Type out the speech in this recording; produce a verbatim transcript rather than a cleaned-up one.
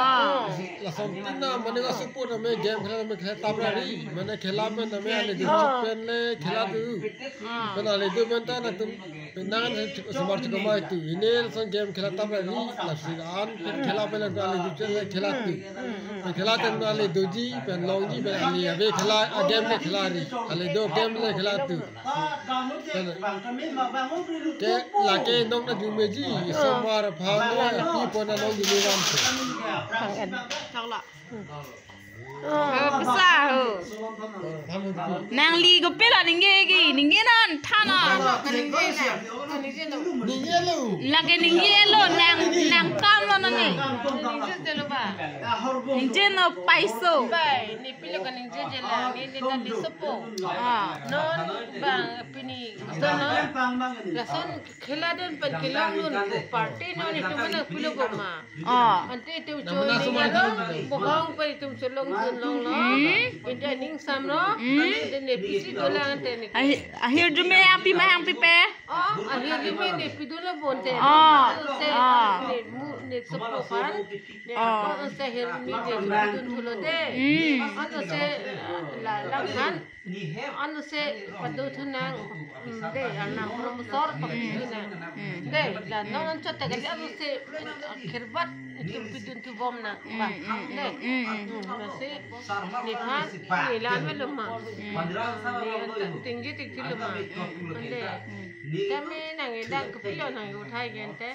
Ah. Lason tin na mane ka support na me game khela na me khela tap ra ri. Mane khela pen na me ale du pen le khela tu. Ah. Pen ale du pen ta na tum penang semar chikoma tu. Ine lason game khela tap ra ri. Lasi an pen khela pen na ale du pen le khela tu. Pen khela pen na ale doji pen longji pen ale ave khela a game le khela ri. Ale do game le khela tu. Ke lake nong na jumeji, somar aphan no api pon na nong jume ram se. Thang en. Thang la. Oh, bisa ho. Nangli kopilo ningje ke, ningje non, than non. Ningje lo. Lake ningje lo, nang, nang kam lo nang e. Ningje lo ba. Ningje no paiso. Bai, ne pilo ka ningjeje la, ne, ne ta ne sopo. Ah. Non bang pini, sono. Lason khela dun pen khela dun, party non itum mana pilo ko ma. Ah. Ante itum choli alo, bohong pen itum cholong dun longlo. Hmm. India ning samlo. Hmm. Ante ne pisi dolang ante ne. Ahir, ahir jume api mahang pipe. Oh, ahir jume ne pidun lo bonte. Ah. Se, ah, ne mu, ne sopo aphan. Ne, ah, ako se ahir jume ne pidun thulo de. Hmm. Ano se la lang han. Ano se padu thunang, mm, de, arnam promotor padu thunang. Mm. De, la non an chot kali ano se, ah, khirbat itum pidun thu bom na. Mm, ba. Mm, de. Mm, mm. Mm, na se, ne phan, ne la me lo ma. Mm. Ne an ta tingji tingji lo ma. Mm, de. Mm. Kami nang ilang kopilo nang uthai gente.